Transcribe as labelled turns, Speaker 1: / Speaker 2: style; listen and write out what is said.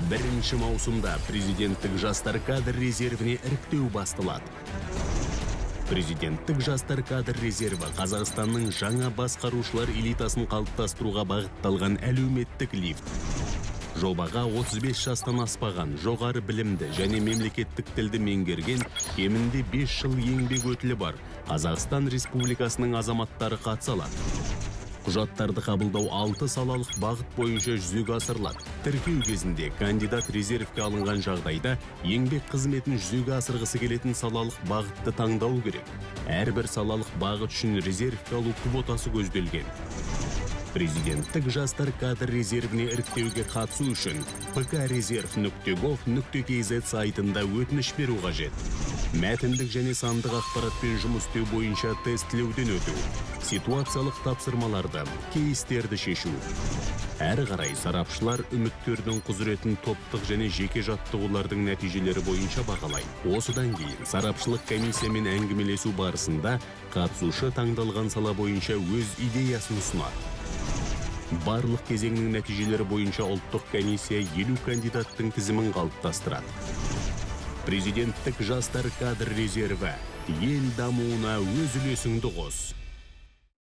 Speaker 1: 1 маусымда президенттік жастар кадр резервіне іріктеу басталады. Президенттік жастар кадр резерві – Қазақстанның жаңа басқарушылар элитасын қалыптастыруға бағытталған әлеуметтік лифт. Жобаға 35 жастан аспаған, жоғары білімді және мемлекеттік тілді меңгерген, кемінде 5 жыл еңбек өтілі бар Қазақстан Республикасының азаматтары қатыса алады. Құжаттарды қабылдау алты салалық бағыт бойынша жүзеге асырылады. Тіркеу кезінде кандидат резервке алынған жағдайда еңбек қызметін жүзеге асырғысы келетін салалық бағытты таңдау керек. Әрбір салалық бағыт үшін резервке алу квотасы көзделген. Президенттік жастар кадр резервіне іріктеуге қатысу үшін pkrezerv.gov.kz сайтында өтініш беру қажет. Мәтіндік және сандық ақпаратпен жұмыс істеу бойынша тестілеуден өту, ситуациялық тапсырмаларды, кейстерді шешу. Әрі қарай сарапшылар үміткердің құзыретін топтық және жеке жаттығулардың нәтижелері бойынша бағалайды. Осыдан кейін сарапшылық комиссиямен әңгімелесу барысында қатысушы таңдалған сала бойынша өз идеясын ұсынады. Барлық кезеңнің нәтижелері бойынша ұлттық комиссия 50 кандидаттың тізімін қалыптастырады. Президенттік жастар кадр резерві: ел дамуына өз үлесіңді қос.